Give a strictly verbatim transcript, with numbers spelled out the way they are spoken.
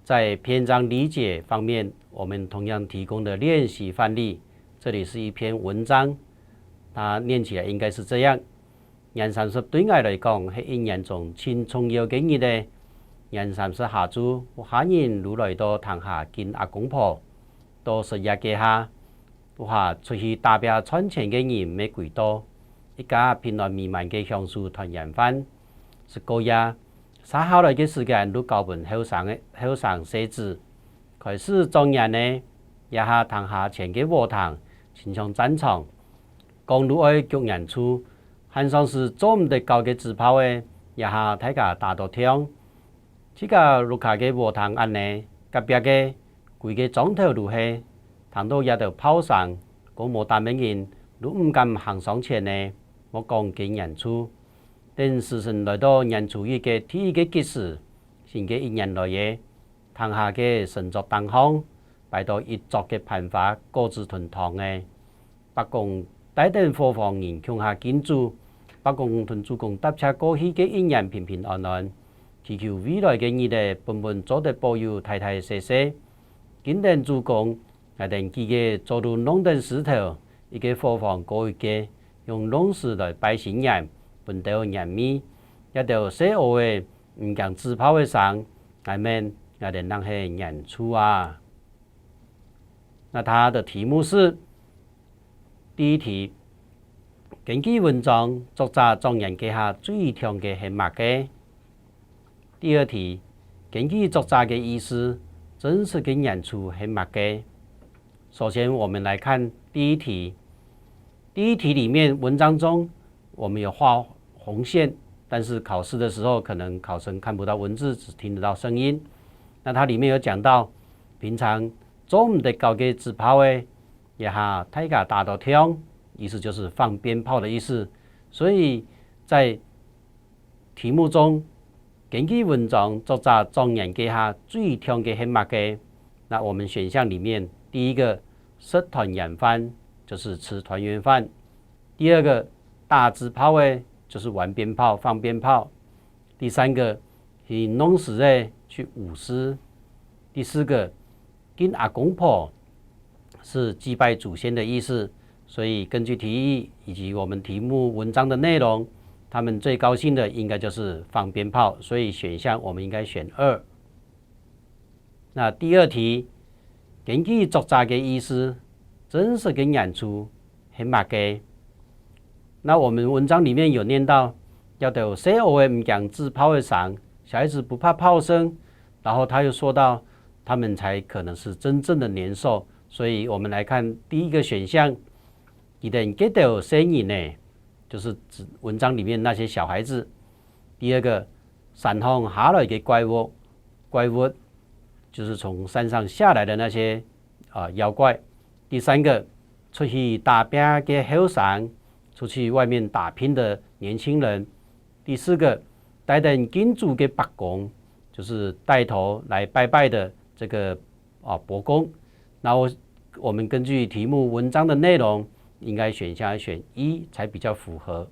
在篇章理解方面，我們同樣提供的練習範例，這裡是一篇文章，它念起來應該是這樣：年三十對𠊎來講，係一年中盡重要个日仔。年三十下晝，屋下人就來到廳下敬阿公婆，到食夜該下，屋下出去打拚賺錢个人乜歸到，一家平安美滿个享受團圓飯。食過夜， 續下來个時間就交分後生个，後生細子。開始做年仔，這下廳下前个禾埕，親像戰場，講就愛逐年獸，還算係做毋得搞个紙炮仔，這下大家打到暢。自家屋下个禾埕恁仔，隔壁个，歸个庄頭就係，聽到這兜炮聲，講無膽个人，就毋敢行上前仔，莫講該年獸。 等時辰來到年初一个第一个吉時，新个一年來咧，廳下个神桌頂項，擺到一桌个盤花、果子同糖仔。伯公帶等伙房人共下敬酒，伯公同祖公答謝過去个一年平平安安，祈求未來个日仔本本做得保佑大大細細。敬等祖公， 𠊎等幾个做就弄等事頭，一个伙房過一个，用弄事來拜新年，分兜年味。這兜細孲仔毋驚紙炮个聲，𠊎等，𠊎等正係年獸啊！那它的題目是：第一題，根據文章，作者做年該下最暢个係麼个？ 第二題，根據作者个意思，真實个年獸係麼个？首先，我們來看第一題。第一題裡面，文章中我們有畫紅線，但是考試的時候，可能考生看不到文字，只聽得到聲音。那它裡面有講到，平常做毋得搞个紙炮仔，這下大家打到暢，意思就是放鞭炮的意思。所以在 題目中，根據文章，作者做年該下最暢个係麼个？那我們選項裡面，第一個，食團圓飯，就是吃團圓飯。第二個，打紙炮仔，就是玩鞭炮、放鞭炮。第三個，去弄事仔，去舞獅。第四個，敬阿公婆， 是祭拜祖先的意思，所以根據題意以及我們題目文章的內容，他們最高興的應該就是放鞭炮，所以選項我們應該選二。那第二題，根據作者个意思，真實个年獸係麼个？那我們文章裡面有念到，這兜細孲仔毋驚紙炮个聲，小孩子不怕炮聲，然後他又說到，他們才可能是真正的年獸。所以我們來看第一個選項，佢等該兜細人仔，就是指文章裡面那些小孩子。第二個，山項下來个怪物，怪物就是從山上下來的那些，呃，妖怪。第三個，出去打拚个後生，出去外面打拼的年輕人。第四個，帶等敬酒个伯公，就是帶頭來拜拜的這個，啊，伯公。那我，我們根據題目文章的內容，應該選項選一才比較符合。